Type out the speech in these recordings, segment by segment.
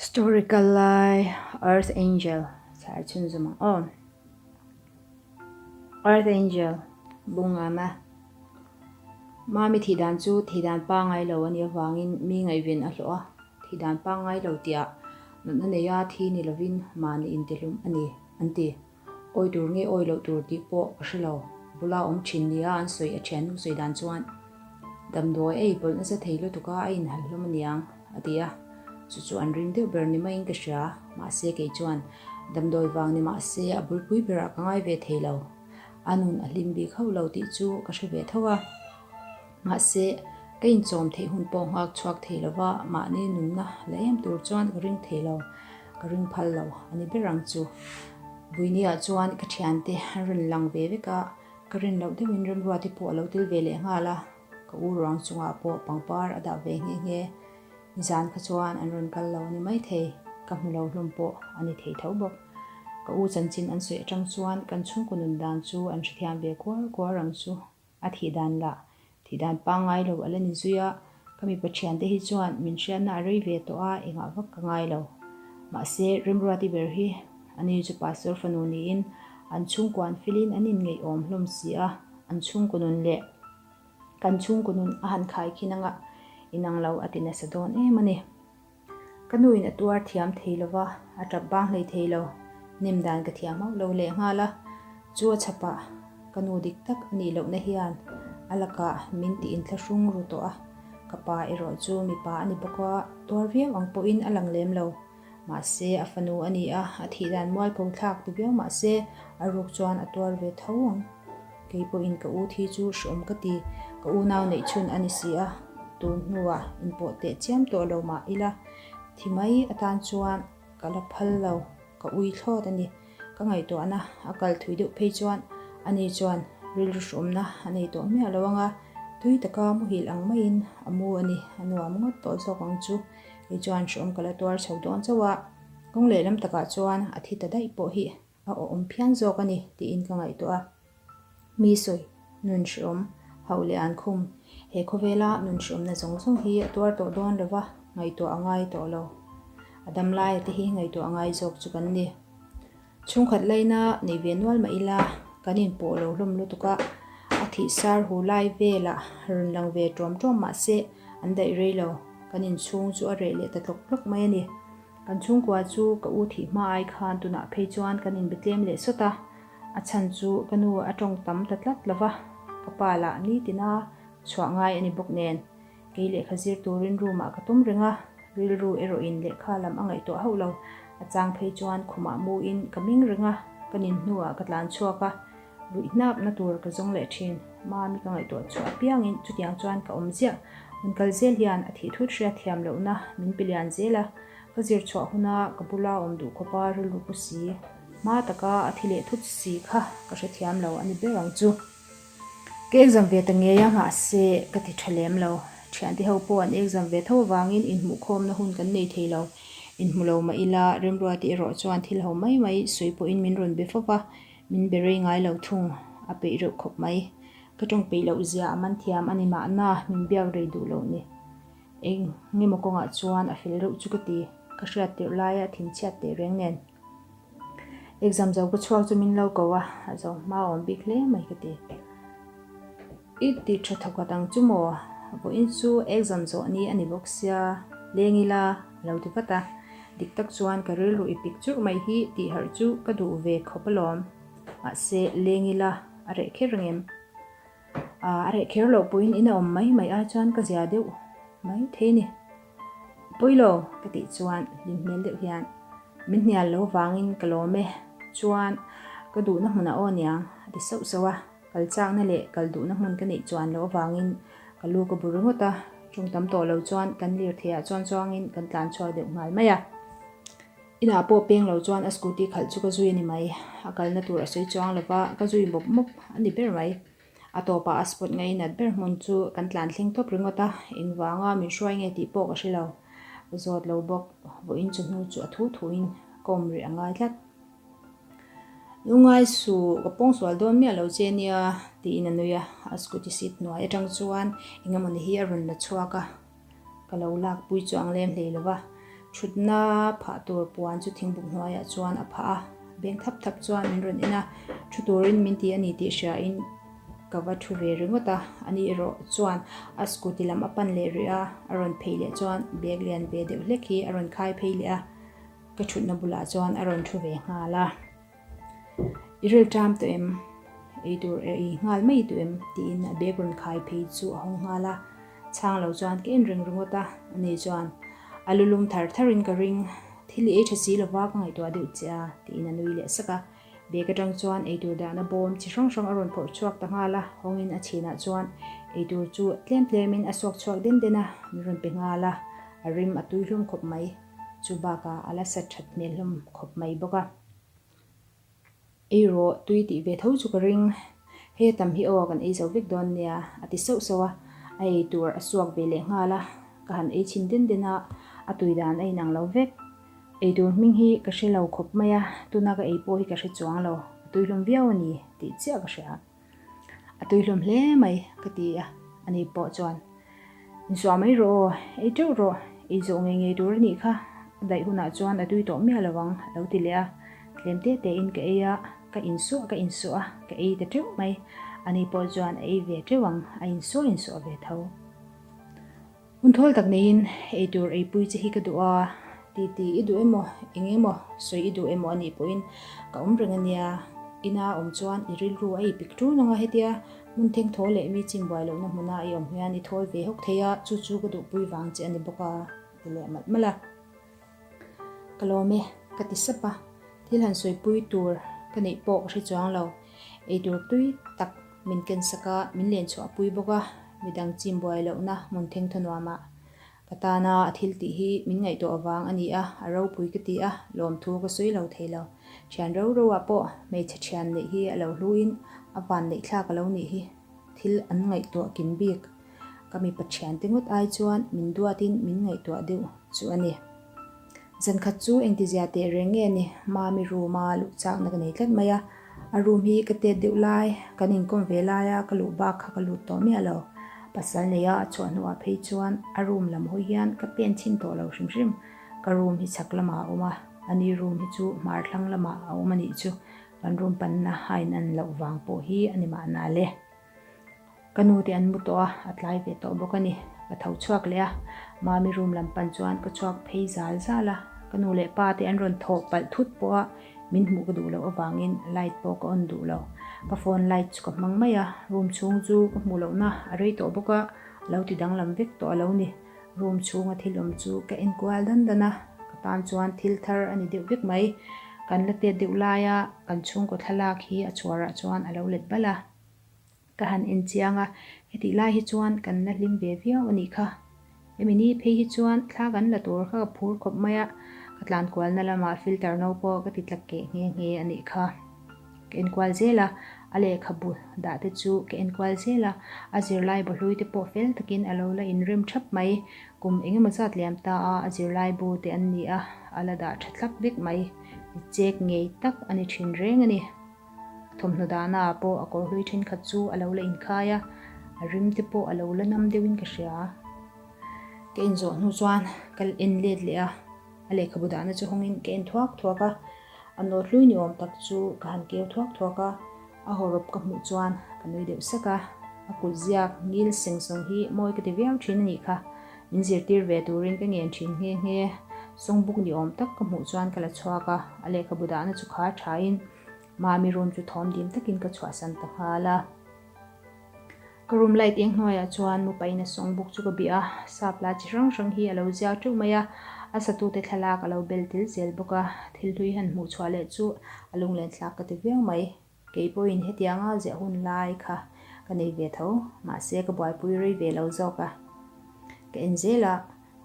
Story kal lai Earth Angel chhar chhunzawm ang aw. Earth Angel Bungana Mami thih dan chu thih dan pangngai lo a nih avangin mi ngaihven a hlawh a, thih dan pangngai lo tihah natna neia thi ni lovin mahni intihlum a ni an ti. Awi tur nge awi loh tur tih pawh ka hre lo. Bula awm thin nia an sawi a thiannu sawi dan chuan damdawi a eipawlh nasa thei lutuk a, a inhal hlawm aniang a ti a. Chu chu an ring deuh ber ni maiin ka hria. Mahse kei chuan damdawi vang ni mahse a bulpui berah ka ngai ve thei lo. A nun a hlim bik hauh lo tih chu ka hre ve tho a. Mahse ka inchawm theih hun pawh nghak chhuak thei lova mahni nunna la em tur chuan ka ring thei lo. Ka ring phal lo a ni ber ang chu. Buinia chuan ka thiante an rawn lang ve vek a, ka rin loh deuhin Remruati pawh a lo tel ve leh nghal a, ka u ruang chungah pawh pangpar a dah ve nghe nghe. Nizan kha chuan an rawn kal lo a ni maithei, ka hmu lo hlawm pawh a ni thei tho bawk. Ka u chanchin an sawi atang chuan kan chhungkaw nun dan chu an hrethiam ve kuar kuar ang chu. A thih dan lah thih dan pangngai lo a la ni zui a, ka mipa thiante hi chuan min hriatna a rei ve tawh a, engah vak ka ngai lo. Mahse, Remruati ber hi ani chu pastor fanu niin an chhungkua an filin an inngeihawm hlawm si a, an chhungkaw nun leh kan chhungkaw nun a han khai khin anga inang lo a ti nasa dawn em a ni. Ka nuin a tuar thiam thei lo va, a tap bang hlei thei lo. Hnim dan ka thiam hauh lo leh nghal a, chu a chhapah ka nu dik tak a nih lohna hian a lakah min ti inthlahrung ru tawh a. Ka pa erawh chu mipa a ni bawk a, tuar viau ang pawhin a lang lem lo. Mahse, a fanu a ni a, a thih dan mualpho thlak ti viau mahse, a ruk chuan a tuar ve tho ang. Kei pawhin ka u thi chu hreawm ka ti, ka unau neih chhun a ni si a, tun hnuah inpawh teh chiam tawh lo mah ila, thi mai atan chuan ka la phal lo, ka ui thlawt a ni. Ka ngaihtuahna a kal thui deuh phei chuan ani chuan rilru hreawmna a nei tawh miah lo ang a, tui taka muhil ang maiin a mu a ni, a nuam ngawt tawh zawk ang chu. Kei chuan hreawm ka la tuar chho dawn chauh a, kawng lehlam takah chuan a thi ta daih pawh hi a awm phian zawk a ni tiin ka ngaihtuah a. Mi sawi, nun hreawm, hauh leh an khum, he khawvela nun hreawmna zawng zawng hi a tuar tawh dawn lo va, ngaihtuah a ngai tawh lo. A dam laia te hi ngaihtuah a ngai zawk chu kan ni. Chhungkhat laina nei ve nual mah ila, kan inpawh lo hlawm lutuk a, a thih sar hu lai velah rawn lang ve ṭawm ṭawm mah se an daih rei lo, kan inchhung chu a reh leh ta tlawk tlawk mai a ni. Kan chhungkua chu ka u thih hma ai khan tunah phei chuan kan inbe tlem leh sawt a, a chhan chu ka nu a tawng tam ta tlat lo va, ka pa lah nitina chhuah ngai a ni bawk nen. Kei lehkha zir turin room ah ka tum reng a, rilru erawhin lehkha lam a ngaihtuah hauh lo. A chang phei chuan khumah muin ka ming reng a, ka nin hnuah ka tlan chhuak a, ruih hnapna tur ka zawng leh thin. Mami ka ngaihtuah chhuah apiangin chutiang chuan ka awm ziah. Hun kal zel hian a thih thut hriat thiam lohna min pe lian zel a, ka zir chhuah huna ka bula awm duh khawpa rilru pu si, hma taka a thi leh thut si kha ka hrethiam lo a ni ber ang chu. Ka exam ve ta ngei a, mahse ka ti tha lem lo. Thiante ho pawh an exam ve tho avangin inhmuhkhawmna hun kan nei thei lo. Inhmu lo mah ila, Remruati erawh chuan thil ho mai mai sawi pawhin min rawn be fawp a, min be rei ngai lo thung. A peih reuh khawp mai. Ka tawng peih loh zia a man thiam a ni mahna min biak rei duh loh ni. Eng ngemaw kawngah chuan a fel reuh chu ka ti. Ka hriat tirh laia thinchhiat teh reng nen. Exam zo ka chhuak chu min lo ko a, a zo hma awm bik hle mai ka ti. I ti tha thawkhat ang chu maw? Vawiin chu exam zawh ni a ni bawk sia, leng ila a lo ti vat a. Dik tak chuan ka rilru i pik churh mai hi tih harh chu ka duh ve khawp alawm. Mahse, leng ila a reh kher ang em? A reh kher loh pawhin in a awm mai mai ai chuan ka zia deuh mai thei a ni. Pawi lo ka tih chuan hlim hmel deuh hian min hnial lo vangin ka lawm e, chuan ka duhna hmunah aw niang a ti sauh sauh a, kal chakna leh kal duhna hmun ka neih chuan loh avangin ka lu ka bu ringawt a, ṭawng tam tawh lo chuan kan lirtheiah chuan chuangin kan tlan chhuak deuh nghal mai a. Inah pawh peng lo chuan a scooty khalh chu ka zui a ni mai, a kalna tur a sawi chuang lova ka zui mawp mawp a ni ber mai. A tawpah a spot ngei nat ber hmun chu kan tlan thleng tawp ringawt a, engvanga min hruai nge tih pawh ka hre lo. Ka zawt lo bawk, vawiin chu hnu chu a thu thuin ka awm rih a ngai tlat. Lungngai suh, ka pawngsual dawn miah lo che nia tiin a nui a, a scooty seat hnuai atang chuan eng emawni hi a rawn la chhuak a, ka lo lakpui chuang lem hlei lo va. Thutna phah tur puan chu thingbuk hnuaiah chuan a phah a, beng thap thap chuan min rawn en a, thu turin min ti a ni tih hriain ka va thu ve ringawt a, ani erawh chuan a scooty lam a pan leh rih a, a rawn phei leh chuan bag lian ve deuh hlek hi a rawn khai phei leh a, ka thutna bulah chuan a rawn thu ve nghal a. I ril ṭam tawh em? Ei tur ei nghal mai tawh em? tiin a bag rawn khai phei chu a hawng nghal a, chhang lo chuan ka en reng ringawt a, ani chuan a lu lum thar tharin ka ring, thil i ei ṭha si lova ka ngaihtuah deuh che a tiin a nui leh sak a, bag aṭang chuan ei tur dahna bawm chi hrang hrang a rawn phawrh chhuak ta nghal a, hawngin a chhinah chuan ei tur chu tlem tlemin a suak chhuak den den a, min rawn pe nghal a, a rim a tui hlum khawp mai, chu bakah a la sat ṭhat hmel hlawm khawp mai bawk a. Ei rawh, tui tih ve tho chu ka ring. Hei a tam hi aw, kan ei zo vek dawn nia, a ti sauh sauh a. A ei tur a suak ve leh nghal a, ka han ei chhin den den a, a tui dan a inang lo vek. Ei tur hming hi ka hre lo khawp mai a, tuna ka ei pawh hi ka hre chuang lo, a tui hlawm viau a ni tih chiah ka hria. A tui hlawm hle mai ka ti a, ani pawh chuan Insuah mai rawh aw, ei teuh rawh, ei zawh ngei ngei tur a nih kha, a daih hunah chuan a tui tawh miah lo ang a lo ti leh a, tlem te tein ka ei a, ka insuah ka insuah a, ka ei ta teuh mai, ani pawh chuan a ei ve teuh ang, a insuah insuah ve tho. Hun thawl tak neiin eitur eipui che hi ka duh a, titi i duh emaw, eng emaw sawi i duh emaw a nih pawhin ka awm reng a nia. Ina awm chuan i rilru a ipik ṭun ang a, hetia hmun theng thaw leh mi chim buai lohna hmuna i awm hian i thawl ve hawk thei a, chu chu ka duhpui vang che a ni bawk a, a ti leh malh malh a. Ka lawm e, ka ti sap a, thil han sawipui tur ka neih pawh ka hre chuang lo, eitur tui tak min ken sak a, min len chhuah pui bawk a, midang chim buai lohna hmun theng thaw nuamah ka tana a thil tih hi min ngaihtuah avang a ni a, a ropui ka ti a, lawmthu ka sawi lo thei lo. Thian ro ro ah pawh hmeichhe thian neih hi a lo hluin a van neih thlak a lo nih hi thil an ngaihtuah kim bik. Ka mipa thiante ngawt ai chuan min duatin min ngaihtuah deuh chu a ni. Zankhat chu engtizia teh reng nge ni, Mami room a luh chakna ka nei tlat mai a, a room hi ka tet deuh lai, kan inkawm ve laia ka luh bak kha ka lut tawh miah lo. Pasal neia a chhuah hnuah phei chuan a room lam hawi hian ka pen chhin tawh lo hrim hrim. Ka room hi chhak lamah a awm a, ani room hi chu hmar thlang lamah a awm a nih chu kan room panna a inan loh vang pawh hi a ni mahna le. Ka nu te an mu tawh a, a tlai ve tawh bawk a ni. Ka tho chhuak leh a, Mami room lam pan chuan ka chhuak phei zal zal a, ka nu leh pa te an rawn thawh palh thut pawh a, min hmuh ka duh loh avangin light pawh ka on duh lo. Ka phone light chu ka hmang mai a, room chhung chu ka hmuh lohna a rei tawh bawk a, a lo ti danglam vek tawh a lo ni. Room chhunga thil awm chu ka en kual dan dan a, ka tan chuan thil thar a ni deuh vek mai. Kan la tet deuh laia kan chhungkaw thlalak hi a chhuarah chuan a lo let balh a. Ka han en chiang a, hetih lai hi chuan kan la hlim ve viau a nih kha. Hemi ni phei hi chuan thla kan la tur kha ka phur khawp mai a, ka tlan kualna lamah filter no pawh ka ti tla keh nghe nghe a nih kha. Ka en kual zel a, a lehkhabu dah te chu ka en kual zel a, a zirlai bawhlui te pawh fel takin a lo la inrem thap mai. Kum eng emaw zat liam ta a, a zirlaibu te an ni a, a la dah tha thlap vek mai. Mi chek ngei tak a ni thin reng a ni. Thawmhnaw dahna ah pawh a kawr hlui thenkhat chu a lo la inkhai a, a rim te pawh a lo la nam deuhin ka hria. Ka en zawh hnu chuan ka en let leh a, a lehkhabu dahna chu hawngin ka en thuak thuak a, a nawt hlui ni awm tak chu ka han keu thuak thuak a, a hawrawp ka hmuh chuan ka nui deuh sak a, a kut ziak ngil seng sawng hi mawi ka ti viau thin a nih kha, min zirtir ve turin ka ngen thin nghe nghe. Songbuk ni awm tak ka hmuh chuan ka la chhuak a, a lehkhabu dahna chu khar thain Mami room chu thawm dim takin ka chhuahsan ta nghal a. Ka room light eng hnuaiah chuan mupain a songbuk chu ka bih a, sap la chi hrang hrang hi a lo ziak teuh mai a, a satute thlalak a lo bel tel zel bawk a, thil hlui han hmuh chhuah leh chu a lunglen thlak ka ti viau mai. Kei pawhin hetianga ziah hun lai kha ka nei ve tho, mahse ka buaipui rei ve lo zawk a. Ka en zel a,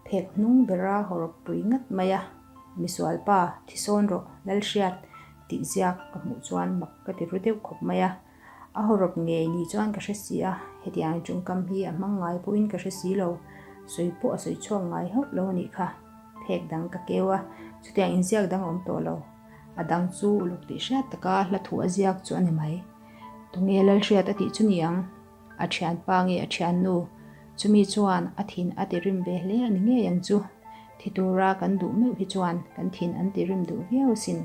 phek hnung bera hawrawp pui ngat mai a, Misual pa, thi sawn rawh, Lalhriat, tih ziak ka hmuh chuan mak ka ti ru deuh khawp mai a. A hawrawp ngei ni chuan ka hre si a, hetiang tawngkam hi a hmang ngai pawhin ka hre si lo, sawi pawh a sawi chhuak ngai hauh lo a nih kha. Phek dang ka keu a, chutiang inziak dang a awm tawh lo. A dang chu uluk tih hriat taka hla thu a ziak chu a ni mai. Tunge Lalhriat a tih chu ni ang? A thianpa nge a thiannu? Chumi chuan a thin a ti rim ve hle a ni ngei ang chu. Thi tura kan duh meuh hi chuan kan thin an ti rim duh viau asin.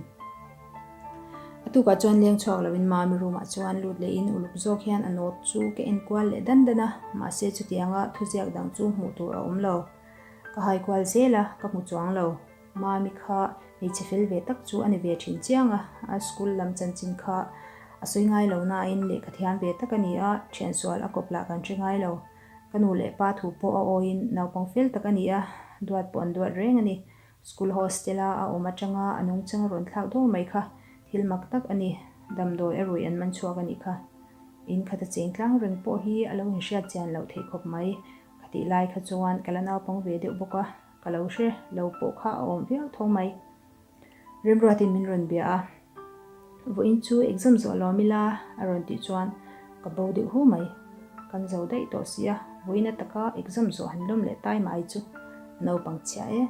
A tukah chuan leng chhuak loin Mami room ah chuan lut lehin uluk zawk hian a note chu ka en kual leh dan dan a, mahse chutianga thuziak dang chu hmuh tur a awm lo. Ka hai kual zel a, ka hmu chuang lo. Mami kha hmeichhe fel ve tak chu a ni ve thin chiang a, a school lam chanchin kha a sawi ngai lo nain lehkha thiam ve tak a ni a, thian sual a kawp lah kan hre ngai lo. Ka nu leh pa thu pawh a awiin naupang fel tak a ni a, duat pawh an duat reng a ni. School hostel a a awm atanga a nungchang a rawn thlak dawr mai kha thil mak tak a ni, damdawi a ruih an man chhuak a nih kha. In khat a cheng tlang reng pawh hi a lo inhriat chian loh theih khawp mai. Khatih lai kha chuan ka la naupang ve deuh bawk a, ka lo hre lo pawh kha a awm viau tho mai. Remruatin min rawn bia a, Vawiin chu exam zawh lawm ila a rawn tih chuan ka bo deuh hu mai. Kan zo daih tawh si a, vawiin ataka exam zawh han lawm leh tai mai chu naupang chhia e.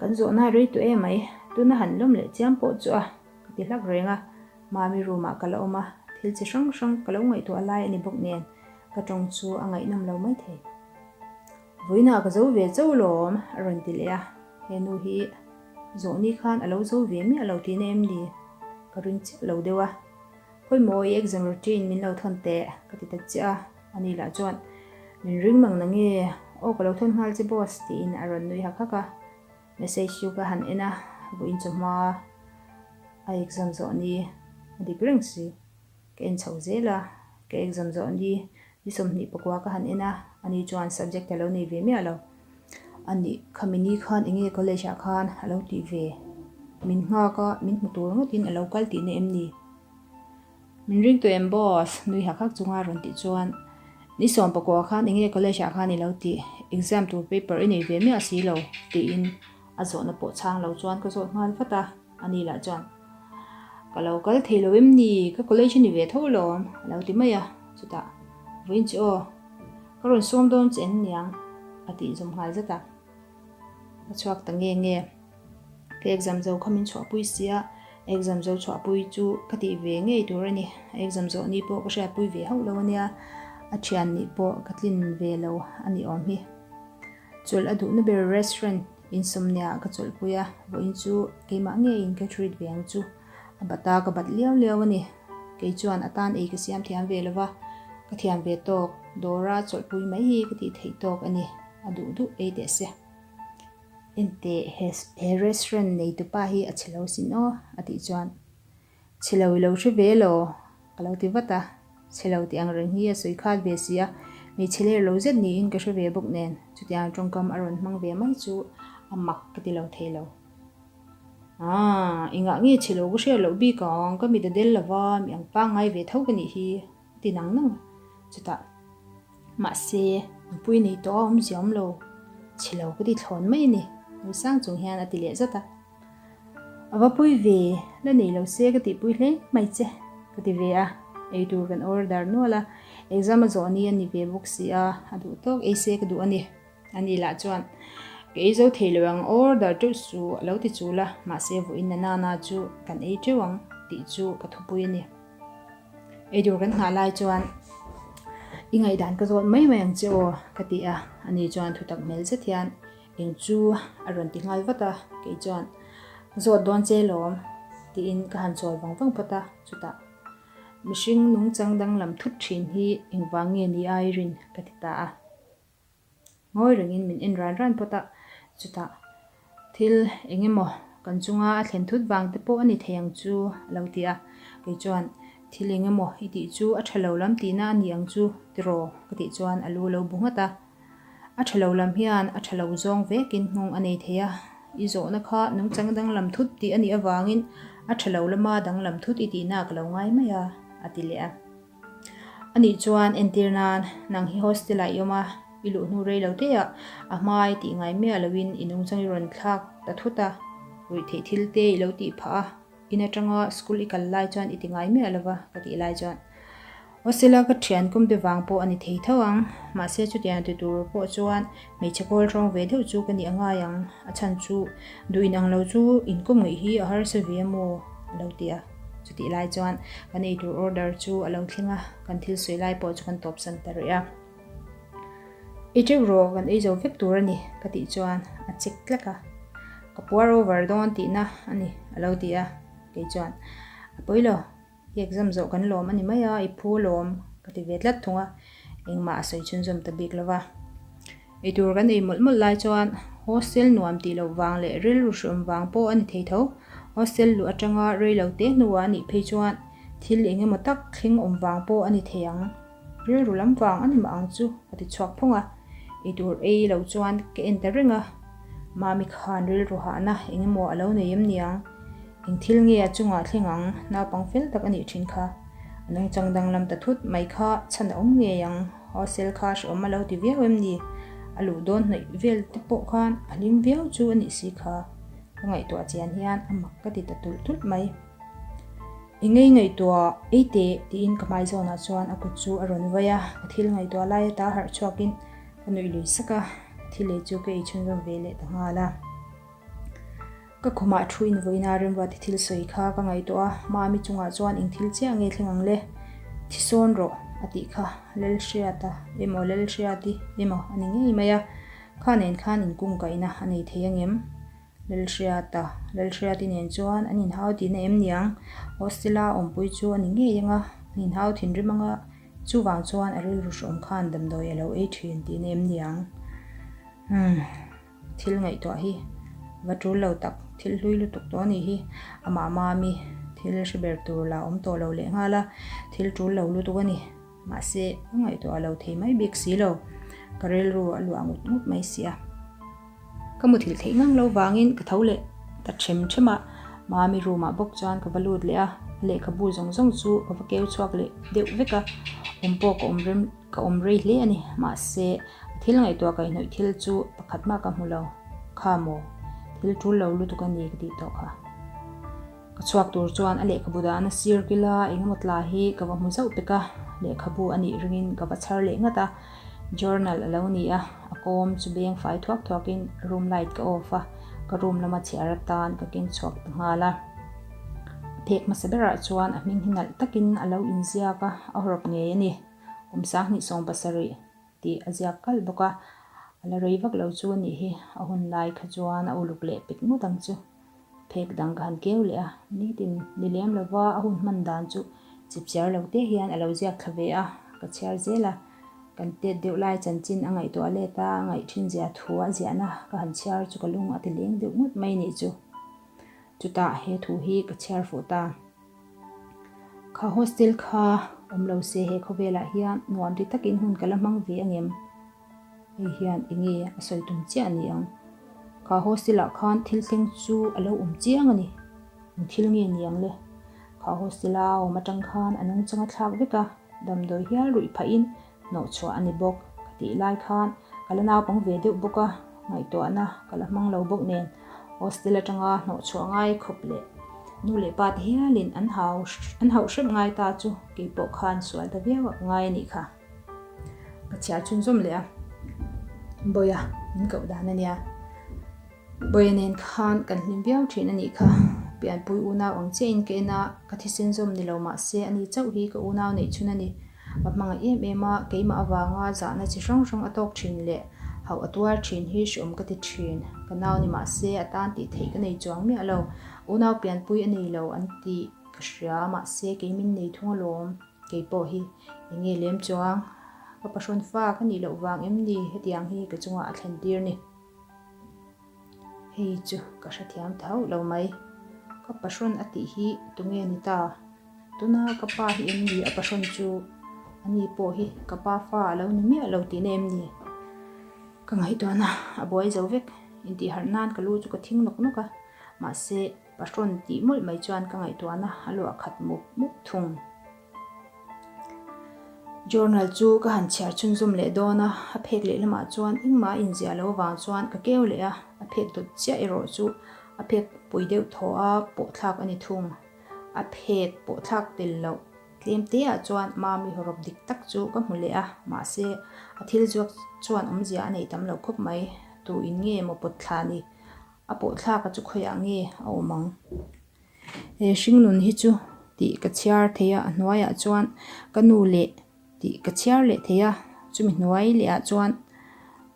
Kan zawhna a rei tawh em mai, tuna han lawm leh chiam pawh chu a, ka ti hlak reng a, Mami room ah ka la awm a, thil chi hrang hrang ka lo ngaihtuah lai a ni bawk nen ka tawng chu a ngaihnawm lo maithei. Vawiinah ka zo ve chauh lawm a rawn ti leh a, he nu hi zawh ni khan a lo zo ve miah lo tihna em ni? Ka ring chiah lo deuh a, Khawimaw i exam routine min lo thawn teh ka ti ta chiah a, ani lah chuan Min ring mang na nge? Aw ka lo thawn nghal che boss tiin a rawn nui hak hak a, message chu ka han en a, vawiin chawhma a exam zawh ni a dik reng si. Ka en chho zel a, ka exam zawh ni ni 24 ka han en a, ani chuan subject a lo nei ve miah lo. A nih khami ni khan eng nge college ah khan a lo tih ve? Min nghak a, min hmu tur ngawtin a lo kal tihna em ni? Min ring tawh em boss? Nui hak hak chunga rawn tih chuan ni 19 khan eng nge college ah khan i lo tih? Exam tur paper i nei ve miah si lo tiin a zawhna pawh chhang lo chuan ka zawt nghal vat a. Ani lah chuan, Ka lo kal thei lo em ni? Ka college a ni ve tho lawm, a lo ti mai a. Chutah, Vawiin che aw, ka rawn sawm dawn che en niang, a tih zawm nghal zat a. Ka chhuak ta nge nge. Ka exam zo kha min chhuahpui sia, exam zo chhuahpui chu ka tih ve ngei tur a ni. A exam zawh ni pawh ka hriatpui ve hauh lo a nia, a thian nih pawh ka tlin ve lo a ni awm hi. Chawlh a duhna ber restaurant insawmniah ka chawlhpui a, vawiin chu keimah ngeiin ka treat ve ang chu. A bat a, ka bat liau liau a ni. Kei chuan a tan ei ka siam thiam ve lova, ka thiam ve tawk, dawra chawlhpui mai hi ka tih theih tawk a ni, a duh duh ei teh se. Enteh, he restaurant neitupa hi a chhe lo sin aw, a tih chuan. Chhe lo i lo hre ve elaw? Ka lo ti vat a, chhe lo tih ang reng hi a sawi khat ve si a, hmeichhe ler lo zet niin ka hre ve bawk nen, chutiang tawngkam a rawn hmang ve mai chu a mak ka ti lo thei lo. Aaa, engah nge chhe lo ka hriat loh bik ang, ka mit a del lo va, mi ang pangngai ve tho ka nih hi, a ti nang nang a, chutah mahse nupui nei tawh a awmzia awm lo, chhe lo ka ti thlawn mai a ni, nui sang chung hian a ti leh zat a. A va pui ve, la nei lo se ka tihpui hle mai che, ka ti ve a, eitur kan order nual a, exam a zawh ni a ni ve bawk si a, a duh tawk ei se ka duh a ni. Ani lah chuan, Ka ei zo thei lo ang, order teuh suh a lo ti chul a, mahse vawiin na nana chu kan ei teuh ang tih chu ka thupui a ni. Eitur kan nghah lai chuan, I ngaihdan ka zawt mai mai ang che aw, ka ti a, ani chuan thutak hmel zet hian, Eng chu a rawn ti nghal vat a, kei chuan zawt dawn che lawm tiin ka han chawl vang vang phawt a, chutah mihring nungchang danglam thut thin hi engvang nge ni a i rin ka ti ta a. Ngawi rengin min en ran ran phawt a, chutah thil eng emaw kan chunga a thlen thut vang te pawh a ni thei ang chu a lo ti a, kei chuan thil eng emaw i tih chu a tha lo lam tihna a ni ang chu tiraw ka tih chuan a lu lo bu nghat a. A tha lo lam hian a tha lo zawng vekin nghawng a nei thei a, i zawhna kha nungchang danglam thut tih a nih avangin a tha lo lama danglam thut i tihna ka lo ngai mai a, a ti leh a. A nih chuan entir nan nang hi hostel ah i awm a, i luh hnu rei lo te ah a hmai tih ngai miah loin i nungchang i rawn thlak ta thut a, ruihtheih thil te i lo tih phah a, In atanga school i kal lai chuan i ti ngai miah lova ka tih lai chuan Hostel-a ka thian kum te vang pawh a ni thei tho ang, mahse chutiang ti tur pawh chuan hmeichhe kawl rawng ve deuh chu ka nih a ngai ang, a chhan chu duh in ang lo chu inkawm ngeih hi a harsa ve a maw a lo ti a. Chutih lai chuan kan eitur order chu a lo thleng a, kan thil sawi lai pawh chu kan tawpsan ta rih a. Ei teuh rawh, kan ei zo vek tur a ni, ka tih chuan a chek tlek a. Ka puar over dawn tihna a ni, a lo ti a. Kei chuan, A pawi lo, i exam zawh kan lawm a ni mai a, i phu alawm, ka ti ve tlat thung a. Engmah a sawi chhunzawm ta bik lo va. Eitur kan ei mawlh mawlh lai chuan hostel nuam tih loh vang leh rilru hreawm vang pawh a ni thei tho. Hostel luh atanga rei lo te hnuah a nih phei chuan thil eng emaw tak thleng awm vang pawh a ni thei ang. Rilru lam vang a ni mah ang chu a ti chhuak phawng a. Eitur ei lo chuan ka en ta reng a. Mami khan rilru hahna eng emaw a lo nei em niang? Eng thil nge a chungah thleng ang? Naupang fel tak a nih thin kha. A nungchang danglam ta thut mai kha chhan a awm ngei ang. Hostel kha hrehawm a lo ti viau em ni? A luh dawn hnaih vel te pawh khan a hlim viau chu a nih si kha. Ka ngaihtuah chian hian a mak ka ti ta tulh tulh mai. I ngei ngaihtuah ei teh tiin ka hmai zawnah chuan a kut chu a rawn vai a, ka thil ngaihtuah lai ata harh chhuakin ka nuih lui sak a, ka thil ei chu ka ei chhunzawm ve leh ta nghal a. Ka khumah thu invawiina Remruati thil sawi kha ka ngaihtuah a, Mami chungah chuan eng thil chiah nge thleng ang le? Thi sawn rawh a tih kha Lalhriata emaw Lalhriati emaw a ni ngei mai a, kha nen khan inkungkaihna a nei thei angem? Lalhriata, Lalhriati nen chuan an inhau tihna em niang? Hostel-a awmpui chu a ni ngei anga, an inhau thinrim anga, chuvang chuan a rilru hrawm khan damdawi a lo ei thin tihna em niang? Umm. Thil ngaihtuah hi va tul lo tak, thil hlui lutuk tawh a nih hi. Amah Mami thil hre ber tur la awm tawh lo leh nghal a, thil tul lo lutuk a ni. Mahse, ka ngaihtuah lo thei mai bik si lo, ka rilru a luah ngut ngut mai si a. Ka muthilh theih ngang lo vangin ka tho leh ta them them a, Mami room ah bawk chuan ka va lut leh a, a lehkhabu zawng zawng chu ka va keu chhuak leh deuh vek a, awm pawh ka awm rem ka awm rei hle a ni. Mahse, A thil ngaihtuah kaihhnawih thil chu pakhat mah ka hmu lo. Kha maw? Thil tul lo lutuk a ni ka tih tawh kha. Ka chhuak tur chuan a lehkhabu dahna sir kila engemaw tla hi ka va hmu zauh pek a, lehkhabu a nih ringin ka va chhar leh ngat a. Journal a lo ni a, a kawm chu beng fai thuak thuakin room light ka off a, ka room lama chhiar atan ka keng chhuak ta nghal a. A phek hmasa berah chuan a hming hi nalh takin a lo inziak a, a hawrawp ngei a ni. Kum 2070. Tih a ziak kalh bawk a, a la rei vak lo chu a nih hi, a hun lai kha chuan a uluk leh pek ngawt ang chu. Phek dang ka han keu leh a, nitin ni lem lova a hun hman dan chu chipchiar lo te hian a lo ziak thla ve a, ka chhiar zel a, kan tet deuh lai chanchin a ngaihtuah let a, a ngaih thin zia thu a ziahna ka han chhiar chu ka lung a ti leng deuh ngawt mai nih chu. Chutah he thu hi ka chhiar fuh ta. Kha hostel kha awm lo se he khawvelah hian nuam ti takin hun ka la hmang ve angem? Hei hian enge a sawi tum chiah a ni ang. Kha hostel ah khan thil thleng chu a lo awm chiang a ni. Eng thil nge ni ang le? Kha hostel a awm atang khan a nungchang a thlak vek a, damdawi hial ruih phahin hnawhchhuah a ni bawk. Ka tih lai khan ka la naupang ve deuh bawk a, ngaihtuahna ka la hmang lo bawk nen hostel atanga hnawhchhuah ngai khawp leh nu leh pa te hialin an hau an hauh hrep ngai ta chu keipawh khan sual ta viau a ka ngai a nih kha. Ka chhiar chhunzawm leh a, Bawiha min koh dan a nia. Bawiha nen khan kan hlim viau thin a nih kha. Pianpui unau ang chiahin ka en a, ka thisen zawm ni lo mah se ani chauh hi ka unau neih chhun a ni. Ka hmangaih em em a, keimah avanga zahna chi hrang hrang a tawk thin leh hauh a tuar thin hi hreawm ka ti thin. Ka nau ni mah se a tan tih theih ka nei chuang miah lo. Unau pianpui a nei lo an tih ka hria mahse kei min nei thung alawm. Kei pawh hi eng nge lem chuang? Ka pahrawn fa ka nih loh vang em ni hetiang hi ka chungah a thlen tir ni? Hei chu ka hrethiam ta hauh lo mai. Ka pahrawn a tih hi tunge ni ta? Tuna ka pa hi em ni a pahrawn chu? Ani pawh hi ka pa fa a lo ni miah lo tihna em ni? Ka ngaihtuahna a buai zo vek. Intihharh nan ka lu chu ka thing nawk nawk a, mahse pahrawn tih mawlh mai chuan ka ngaihtuahna a luah khat mup mup thung. Journal chu ka han chhiar chhunzawm leh dawn a, a phek leh lamah chuan engmah a inziah loh avang chuan ka keu leh a, a phek dawt chiah erawh chu a phek pui deuh thaw a pawh thlak a ni thung. A phek pawh thlak tel loh tlem te ah chuan Mami hawrawp dik tak chu ka hmu leh a, mahse a thil zuak chuan awmzia a nei tam lo khawp mai, tu in nge maw pawt thla ni? A pawh thlak a chu khawiah nge a awm ang? He hringnun hi chu tih ka chhiar thei a, a hnuaiah chuan ka nu leh tih ka chhiar leh thei a, chumi hnuai leh ah chuan.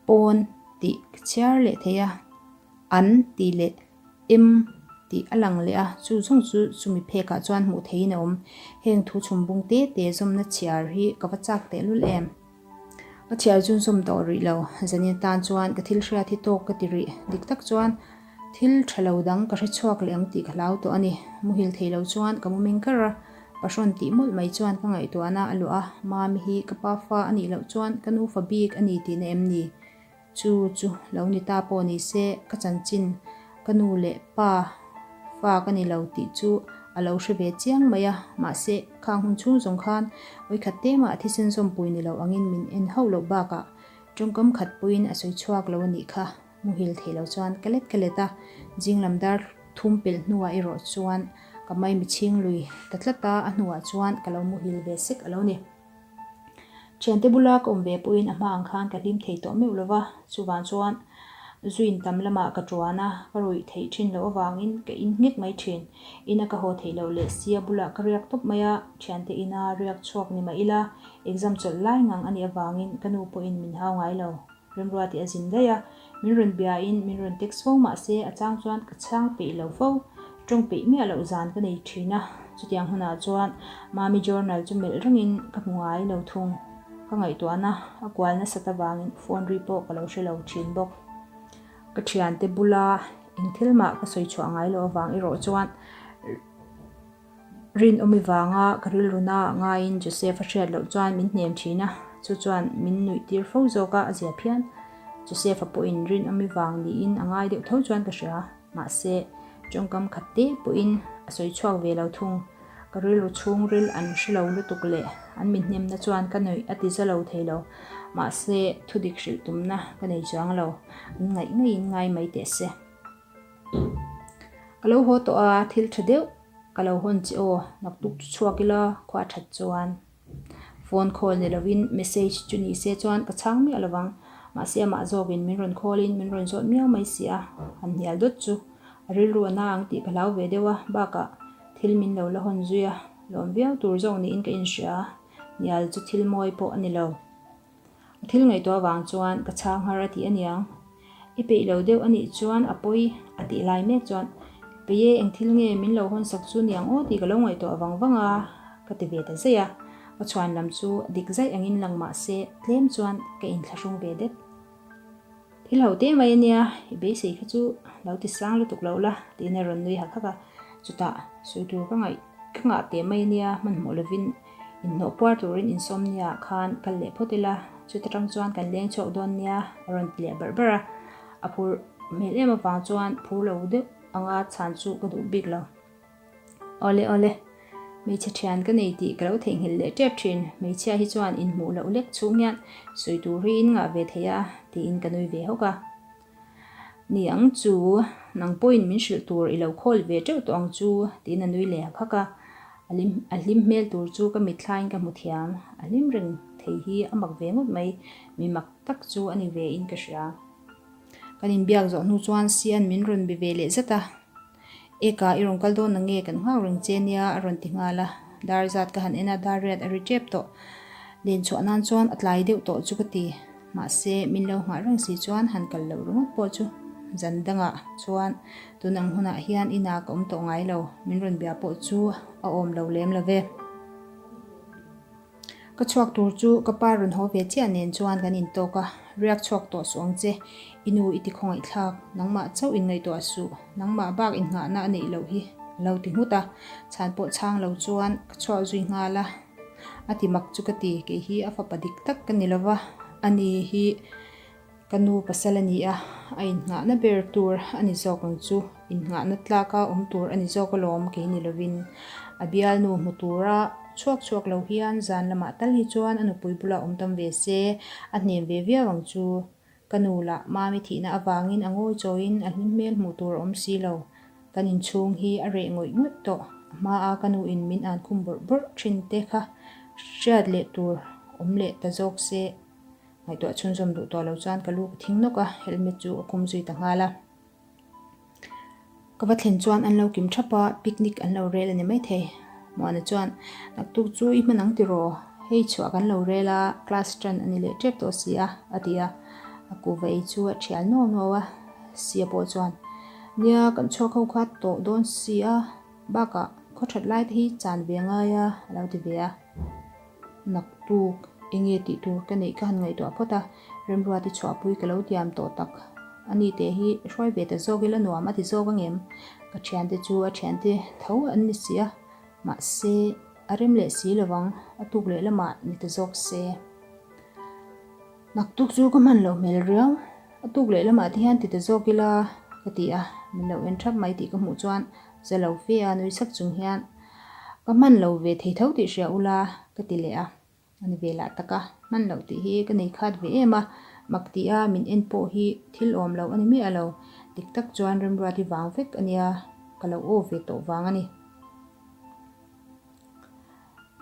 Pawn tih ka chhiar leh thei a, an tih leh em tih a lang leh a, chu zawng chu chumi phekah chuan hmuh theihin a awm. Heng thu chhum bung te te zawmna chhiar hi ka va chak tehlul em? Ka chhiar chun zawm tawh rih lo, zanin atan chuan ka thil hriat hi tawk ka ti rih. Dik tak chuan thil tha lo dang ka hre chhuak leh ang tih ka hlau tawh a ni. Muhil thei lo chuan ka mu meng kar a, pahrawn tih mawlh mai chuan ka ngaihtuahna a luah a, Mami hi ka pa fa a nih loh chuan ka nu fa bik a ni tihna em ni? Chu chu lo ni ta pawh ni se, ka chanchin ka nu leh pa fa ka ni lo tih chu a lo hre ve chiang mai a, mahse khang hun chhung zawng khan vawikhat te mah thisen zawmpui ni lo angin min en hauh loh bakah tawngkam khat pawhin a sawi chhuak lo a nih kha. Muhil thei lo chuan ka let ka let a, zing lam dar thum pelh hnuah erawh chuan ka maimi chhing lui ta tlat a, a hnuah chuan ka lo muhil ve sek a lo ni. Thiante bula ka awm ve pawhin a hma ang khan ka hlim thei tawh meuh lova, chuvang chuan zuin tam lamah ka tuan a, ka ruih theih thin loh avangin ka in nghek mai thin. Ina ka haw theih loh leh sia bulah ka riak tawp mai a, thiante ina riak chhuak ni mah ila exam chawlh lai ngang a nih avangin ka nu pawhin min hau ngai lo. Remruati a zin daih a, min rawn biain min rawn text fo mah se a chang chuan ka chhang peih lo fo. Tawng peih miah loh zan ka nei thin a, chutiang hunah chuan Mami journal chu melh rengin ka hmu ngai lo thung. Ka ngaihtuahna a kual nasat avangin phone ri pawh ka lo hre lo thin bawk. Ka thiante bula eng thil mah ka sawi chhuah ngai loh avang erawh chuan Rinawmi vanga ka rilru na ah ngaiin Joseph a hriat loh chuan min hnem thin a, chu chuan min nuih tir fo zawk a, a zia phian. Joseph-a pawhin Rinawmi vang niin a ngai deuh tho chuan ka hria, mahse tawngkam khat te pawhin a sawi chhuak ve lo thung. Ka rilru chhungril an hre lo lutuk leh an min hnemna chuan ka nuih a ti za lo thei lo, mahse thudik hrilh tumna ka nei chuang lo, an ngaih ngaiin ngai mai teh se. Ka lo haw tawh a, thil tha deuh ka lo hawn che aw, naktuk chu chhuak ila khua that chuan phone call ni lovin message chu ni se chuan ka chhang miah lovang, mahse amah zawkin min rawn call in min rawn zawt miau mai si a, han hnial dawt chu a rilru a na ang tih ka hlau ve deuh a, bakah thil min lo la hawn zui a, lawm viau tur zawk niin ka inhria, hnial chu thil mawi pawh a ni lo. A thil ngaihtuah avang chuan ka chhang har a ti aniang. I peih lo deuh anih chuan a pawi a tih lai mek chuan Peih e, eng thil nge min lo hawn sak chu niang aw tih ka lo ngaihtuah vang vang a ka ti ve ta zaih a. Ka chhuan lam chu dik zaih angin lang mah se tlem chuan ka inthlahrung ve det. Thil ho te mai ania, i beisei kha chu lo ti sang lutuk lo la tiin a rawn nui hak hak a. Chutah sawi tur ka ngaih ka ngah teh mai ania hmanhmawh lovin inhnawh puar turin insawm nia khan kal leh phawt ila, chuta tang chuan kan leng chhuak dawn nia a rawn ti leh barh barh a. A phur hmel em avang chuan phur lo deuh anga chhan chu ka duh bik lo. Awle awle, hmeichhe thian ka nei tih ka lo theihnghilh leh tep thin, hmeichhia hi chuan inhmuh loh lek chhung hian sawi tur hi in ngah ve thei a tiin ka nui ve hawk a. Ni ang chu, nang pawhin min hrilh tur i lo khawl ve teuh tawh ang chu tiin a nui leh hak hak a, a hlim hmel tur chu ka mitthlaiin ka hmu thiam, a hlim reng thei hi a mak ve ngawt mai, mi mak tak chu a ni ve in ka hria. Kan inbiak zawh hnu chuan Sian min rawn be ve leh zat a. Eka, i rawn kal dawn na nge kan nghak reng che nia a rawn ti nghal a. Dar zat ka han en a, dar riat a ri tep tawh. Len chhuah nan chuan a tlai deuh tawh chu ka ti. Mahse, min lo nghah reng si chuan han kal loh ringawt pawh chu zan dangah chuan tun ang hunah hian inah ka awm tawh ngai lo, min rawn bia pawh chu a awm lo lem lo ve. Ka chhuak tur chu ka pa rawn haw ve chiah nen chuan kan intawk a, riak chhuak tawh suh ang che, i nu i ti khawngaih thlak, nangmah chauh in ngaihtuah suh, nangmah bak innghahna a neih loh hi a lo ti nghut a, chhan pawh chhang lo chuan ka chhuak zui nghal a, a ti mak chu ka ti, kei hi a fapa dik tak ka ni lova, ani hi. Ka nu pasal a ni a, a innghahna ber tur a ni zawk ang chu. Innghahna tlaka awm tur a ni zawk alawm kei ni lovin. A bialnu hmu tura chhuak chhuak lo hian zan lamah tal hi chuan a nupui bulah awm tam ve se, a hnem ve viau ang chu. Ka nu lah Mami thihna avangin a ngawi chawiin a hlim hmel hmuh tur a awm si lo. Kan inchhung hi a reh ngawih ngawih tawh. A hmaa ka nuin min an khum bawrh bawrh thin te kha hriat leh tur awm leh ta zawk se. Ngaihtuah chhunzawm duh tawh lo chuan ka lu ka thing nawk a, helmet chu a khum zui ta nghal a. Ka va thlen chuan an lo kim thap a, picnic an lo rel a ni maithei. Muana chuan, Naktuk chu i hman ang tiraw? Hei chhuah kan lo rel a, class tan a ni leh tep tawh si a, a ti a. A kuhva ei chu a thial nuau nuau a, Sia pawh chuan, Nia, kan chhuak ho kha tawh dawn si a, bakah khaw that lai te hi chan ve ngai a, a lo ti ve a. Naktuk, enge tih tur ka neih ka han ngaihtuah phawt a, Remruati chhuahpui ka lo tiam tawh tak. Ani te hi hruai ve ta zawk ila nuam a ti zawk angem? Ka thiante chu a thiante tho an ni si a, mahse a rem leh si lovang, a tuk leh lamah ni ta zawk se. Naktuk chu ka hman loh hmel riau, a tuk leh lamah te hian ti ta zawk ila ka ti a, min lo en thap mai tih ka hmuh chuan za lo fe a nui sak chung hian ka hman lo ve thei tho tih hria ula ka ti leh a, a ni ve lah tak a, hman loh tih hi ka nei khat ve em a, mak tih a min en pawh hi thil awm lo a ni miah lo, dik tak chuan Remruati vang vek a nia ka lo aw ve tawh vang a ni.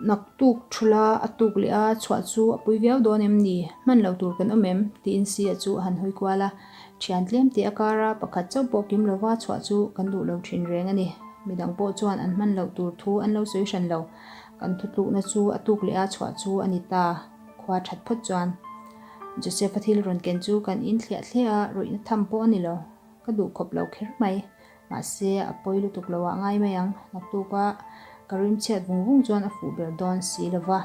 Naktuk thula a tuk leh a, chhuah chu a pui viau dawn em ni? Hman lo tur kan awm em? tiin Sia chu a han hawi kual a. Thian tlem teh a kara pakhat chauh pawh kim lova chhuah chu kan duh lo thin reng a ni. Midang pawh chuan an hman loh tur thu an lo sawi hran lo. Kan thutlukna chu a tuk leh a chhuah chu a ni ta, khua that phawt chuan. Joseph-a thil rawn ken chu kan in thliah thliah a, ruihna tham pawh a ni lo. Ka duh khawp lo kher mai. Mahse, a pawi lutuk lo ah ngai mai ang. Naktuka ka rim chhiat vung vung chuan a fuh ber dawn si lo va.